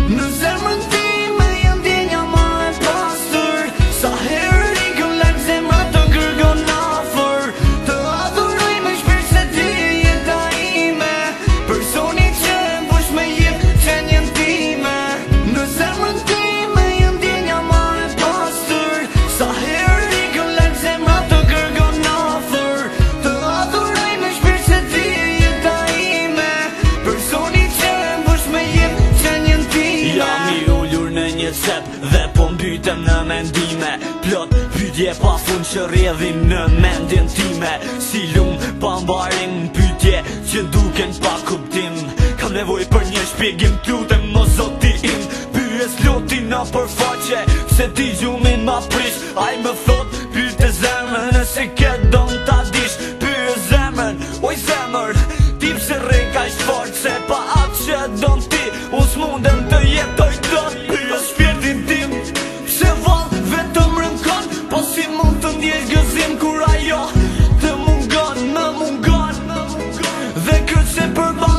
Në zemrën time je ndjenja ma e pastër Sa herë ikën larg zemra të kërkon afër Të adhuroj me shpirt se ti je jeta ime Personi që e mbush me jetë qenien time Në zemrën time je ndjenja ma e pastër Sa herë ikën larg zemra të kërkon afër Të adhuroj me shpirt se ti je jeta ime Personi që e mbush me jetë qenien time Jam i ulur në një cep dhe po mbytem në mendime Plot pyetje pa fund që rrjedhin në mendjen time Si lum pa mbarim pyetje që duken pa kuptim Kam nevojë për një shpjegim t'lutem o zoti im Pyes lotin në përfaqe Se ti gjumin ma prish Ai më thot pyete zemrën Nëse këtë don ta dish Pyes zemrën, oj zemër Ti pse rreh kaq fort Se pa atë që don ti Unë s'mundem të jetoj dot Pyes shpirtin tim Pse vall vetëm rënkon Po si mund të ndjesh gëzim kur ajo Të mungon, më mungon Dhe këtë se përba.